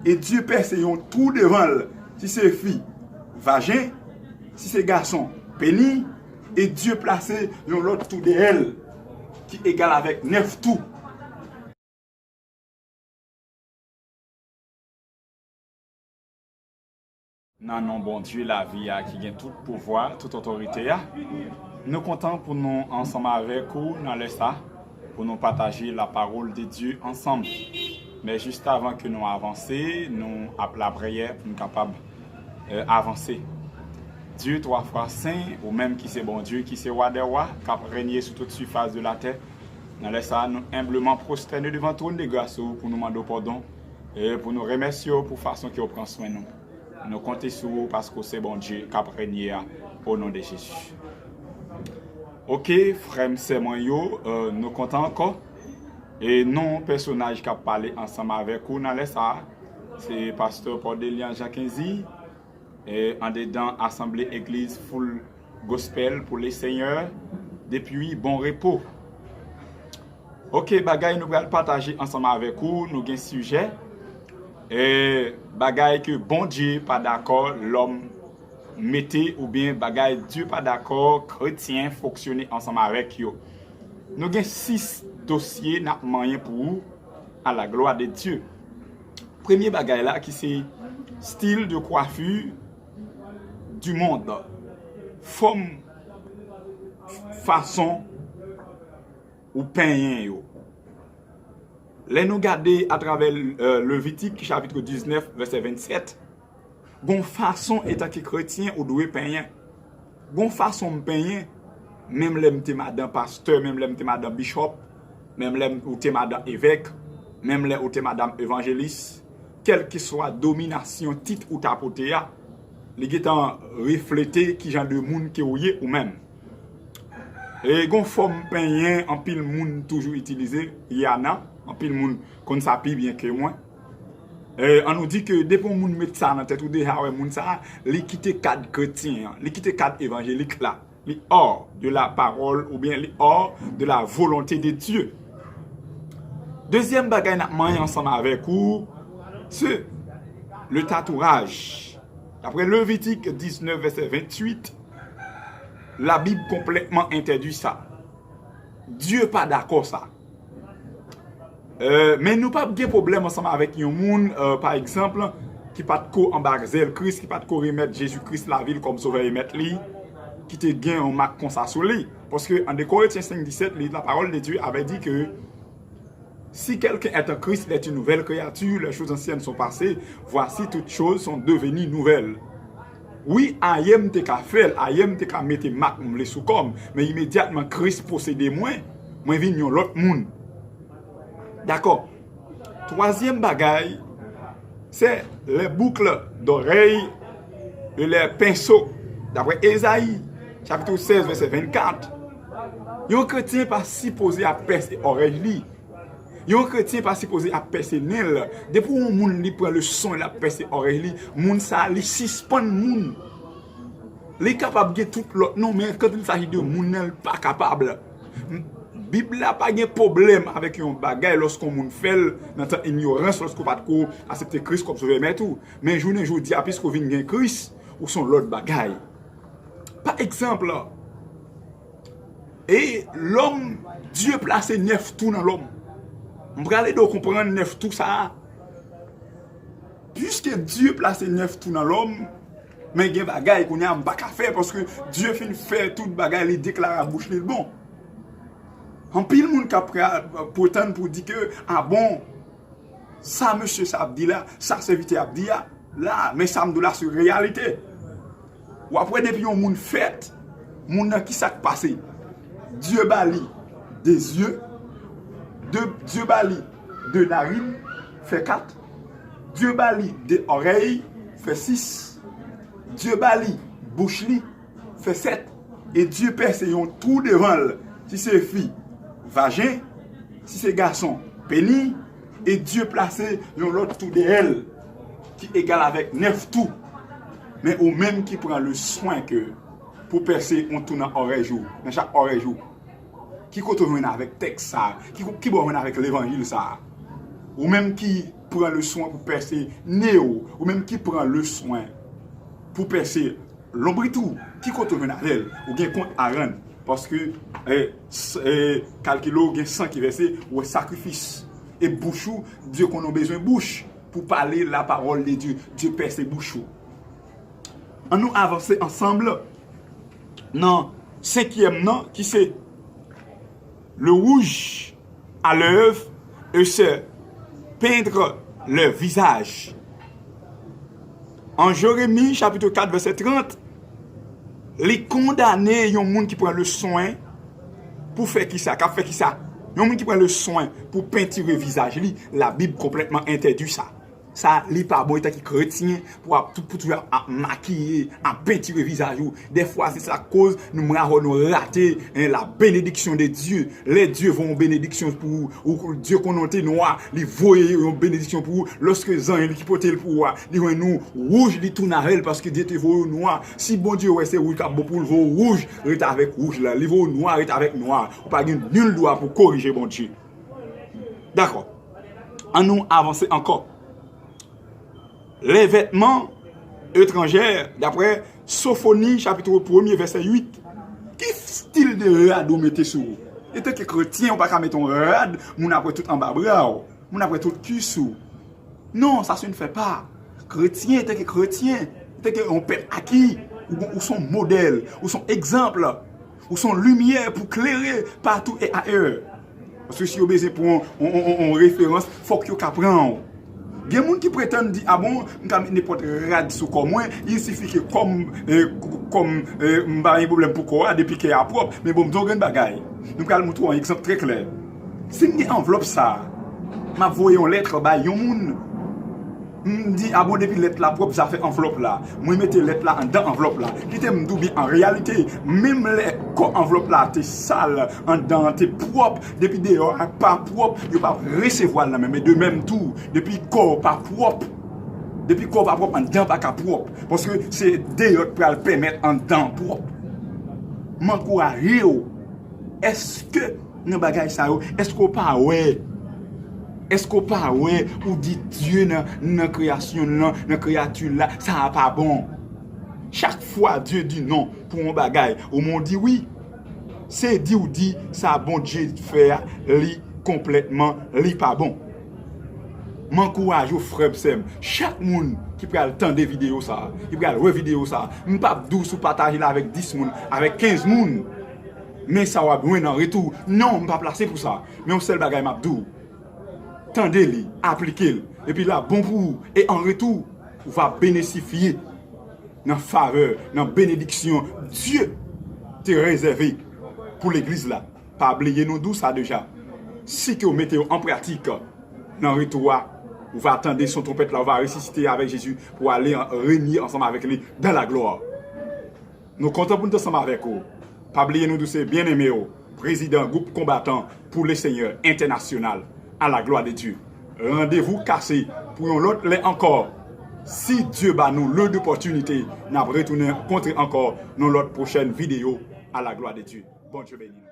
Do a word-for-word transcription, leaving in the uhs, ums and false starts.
E Dye pèse yon twou devan l, si se fi, vajen, si se gason, peni, e Dye plase yon lòt twou dèyè l, ki egal avèk nèf twou. Nan non Bondye lavi a ki gen tout pouvwa, tout otorite a, nou kontan pou nou ansanm avèk ou nan lè sa, pou nou pataje la parole de Dieu ansanm. Men jis avan ke nou avanse, nou ap lapriyè pou nou kapab, eh, avanse. Dye twa fwa sen, ou menm ki se Bondye, ki se Wa dè wa, k ap renye sou tout sifas de latè, nan lè sa a, nou enbleman pwostène devan twòn de gras ou pou nou mande w padon e pou nou remèsye w pou fason ke w pran swen nou. Nou konte sou ou paske w se Bondye k ap renye a, o non de Jezi. Oke, frè m, sè mwen yo, eh, nou kontan ankò. E non pèsonaj k ap pale ansanm avèk ou nan lè sa a, se pastè Paul Delian Jean Kenzi, e andedan Asanble Egliz Full Gospel pour le Seigneur, depi Bon Repo. Oke, bagay nou pral pataje ansanm avèk ou, nou gen sijè, e bagay ke Bondye pa dakò lòm mete oubyen bagay Dye pa dakò kretyen fonksyone ansanm avèk yo. Nou gen sis dosye n ap manyen pou ou, à la gloire de Dieu. Premye bagay la ki se style de coiffure du monde. Fòm, fason ou penyen yo. Lè nou gade atravè, eh, Levitik chapit diznèf, vèsè vennsèt, gon fason, etanke kretyen, ou dwe penyen. Gon fason m penyen, menm lè m te madan pastè, menm lè m te madan bishop, menm lè m, ou te madan evèk, menm lè ou te madan evanjelis, kèlkeswa dominasyon tit ou ta pote a, li gentan reflete ki jan de moun ke ou ye ou menm. E gon fòm penyen anpil moun toujou itilize, Rihanna, anpil moun konn sa pi byen ke mwen. E, an nou di ke depi yon moun met sa nan tèt ou, deja wè moun sa a, li kite kad kretyen an, li kite kad evanjelik la, li hors de la parole oubyen li hors de la volonté de Dieu. Dezyèm bagay n ap manyen ansanm avèk ou, se le tatouage. Daprè Levitik diznèf, vèsè ventuit, Labib konplètman entèdi sa. Dye pa dakò sa. Eh, men nou p ap gen pwoblèm ansanm avèk yon moun, eh, pa egzanp, ki pa t ko anba zèl Kris, ki pa t ko remèt Jezi Kris lavi l kòm Sovè e Mèt li, ki te gen yon mak konsa sou li. Paske an de Korentyen senk disèt, li, la parole de Dieu avait dit que si quelqu'un est en Christ, il est une nouvelle créature, les choses anciennes sont passées, voici toutes choses sont devenues nouvelles. Wi, ayè m te ka fè l, ayè m te ka mete mak m vle sou kò m, men imedyatman Kris posede mwen, mwen vin yon lòt moun. Dakò. Twazyèm bagay, c'est les boucles d'oreilles et les pinceaux. Daprè Ezayi, chapit sèz, vèsè vennkat, yon kretyen pa sipoze ap pèse òrèy li. Yon kretyen pa sipoze ap pèse nen l. Depi yon moun li pran leson l ap pèse òrèy li, moun sa a li sispann moun. Li kapab gen tout lòt non, men quand il s'agit de moun nan, li pa kapab. M-, Bib la pa gen pwoblèm avèk yon bagay lòske yon moun fè l nan tan inyorans, lòske w pa t ko aksepte Kris kòm Sovè Mèt ou. Men jounen jodi a, piske w vin gen Kris, ou se yon lòt bagay. Pa egzanp, e lòm, Dye plase nèf twou nan lòm. M pral ede w konprann nèf twou sa a. Piske Dye plase nèf twou nan lòm, men gen bagay kounye a m pa ka fè, paske Dye fin fè tout bagay, li deklare ak bouch li l bon. Anpil moun k ap pre-, pretann pou di ke, a bon, sa mesye sa ap di la, sa sèvitè ap di a, la, men sa m di w la, se reyalite. W ap wè depi yon moun fèt, moun nan ki sa k pase? Dye ba li de zye, de, Dye ba li de narin, fè kat. Dye ba li de òrèy, fè sis. Dye ba li bouch li, fè sèt. E Dye pèse yon twou devan l, si se fi, vajen, si se gason, peni, e Dye plase yon lòt twou dèyè l, ki egal avèk nèf twou. Men ou menm ki pran le swen ke pou pèse yon twou nan òrèy ou, nan chak òrèy ou, ki kote w jwenn avèk tèks sa a? Ki, ki bò w jwenn avèk levanjil sa a? Ou menm ki pran le swen pou pèse ne w, ou menm ki pran le swen pou pèse lonbrit ou, ki kote w jwenn avè l? Ou gen kont a rann. Paske, eh, s- eh, kalkile w gen san ki vèse, ou wè sakrifis. E bouch ou, Dye konnen w bezwen bouch pou pale la parole de Dieu. Dye pèse bouch ou. Ann nou avanse ansanm nan senkyèm nan, ki se le rouge à lèvres et se peindre leur visage. An Jeremi chapit kat vèsè trant, li kondane yon moun ki pran le swen pou fè kisa, k ap fè kisa? Yon moun ki pran le swen pou pentire vizaj li, Labib konplètman entèdi sa. Sa, li pa bon, etan ke kretyen, pou ap tou, pou toujou ap, ap makiye, ap pentire vizaj ou. Dèfwa, se sa k koz nou, mwen avè w, nou rate, en, la bénédiction de Dieu. Lè Dye voye yon benediksyon pou ou, ou, Dye konnen w te nwa, li voye yon benediksyon pou ou. Lòske zanj li ki pote l pou ou a, li jwenn ou wouj, li tounen avè l, paske Dye te voye w nwa. Si Bondye wè se wouj k ap bon pou l, voye w wouj, ret avèk wouj la. Li voye w nwa, ret avèk nwa. Ou pa gen nil dwa pou korije Bondye. Dakò. Ann nou avanse ankò. Les vêtements étrangers, daprè Sofoni, chapit premye, vèsè uit. Ki stil de rad ou mete sou ou? Etanke kretyen, ou pa ka mete yon rad, moun ap wè tout anba bra w, moun ap wè tout kis ou. Non, sa se ne fè pa. Kretyen, etanke kretyen, etanke yon pèp aki, ou, ou se yon modèl, ou se yon egzanp. Ou se yon limyè pou klere patou e ayè. Paske si yo bezwen pran yon, yon, yon, yon referans, fòk yo ka pran w. Gen moun ki pretann di, a bon, m ka met nenpòt rad sou kò mwen, il suffit ke kò m, eh, kò m, eh, m pa gen pwoblèm pou kò a, depi kè a pwòp. Men bon, m di w yon grenn bagay. M pral montre w yon egzanp trè klè. Si m gen anvlòp sa a, m ap voye yon lèt bay yon moun. M di, a bon, depi lèt la pwòp, zafè anvlòp la. Mwen mete lèt la anndan anvlòp la. Kite m di w byen, an reyalite, menm lè kò anvlòp la te sal, anndan an te pwòp, depi deyò a pa pwòp, yo p ap resevwa l nan men. Men de menm tou, depi kò w pa pwòp, depi kò w pa pwòp, anndan pa ka pwòp. Paske se deyò k pral pèmèt anndan pwòp. M ankouraje w. Èske nan bagay sa yo, èske w pa wè? Èske w pa wè ou di Dye nan, nan kreyasyon l lan, nan kreyati l la, sa a pa bon? Chak fwa Dye di non pou yon bagay, ou men w di wi. Se di w di sa Bondye fè a, li konplètman, li pa bon. M ankouraje w, frè m, sè m, chak moun ki pral tande videyo sa a, ki pral wè videyo sa a, m p ap di w si w pataje l avèk dis moun, avèk kenz moun, men sa w ap jwenn an retou. Non, m pa plase pou sa. Men yon sèl bagay m ap di w, tande li, aplike l, epi l ap bon pou ou, e an retou, ou va benesifye nan favè, nan benediksyon Dye te rezève pou legliz la. Pa bliye nou di w sa deja. Si ke w mete yo an pratik, nan retou a, ou va tande son twonpèt la, ou va resisite avèk Jezi pou ale an, renye ansanm avèk li dans la gloire. Nou kontan pou n t ansanm avèk ou. Pa bliye nou di w se byeneme w, prezidan gwoup konbatan pou le Senyè entènasyonal, à la gloire de Dieu. Randevou kase pou yon lòt lè ankò. Si Dye ba nou lè dopòtinite, n ap retounen kontre ankò nan lòt pwochèn videyo, à la gloire de Dieu. Bondye beni nou.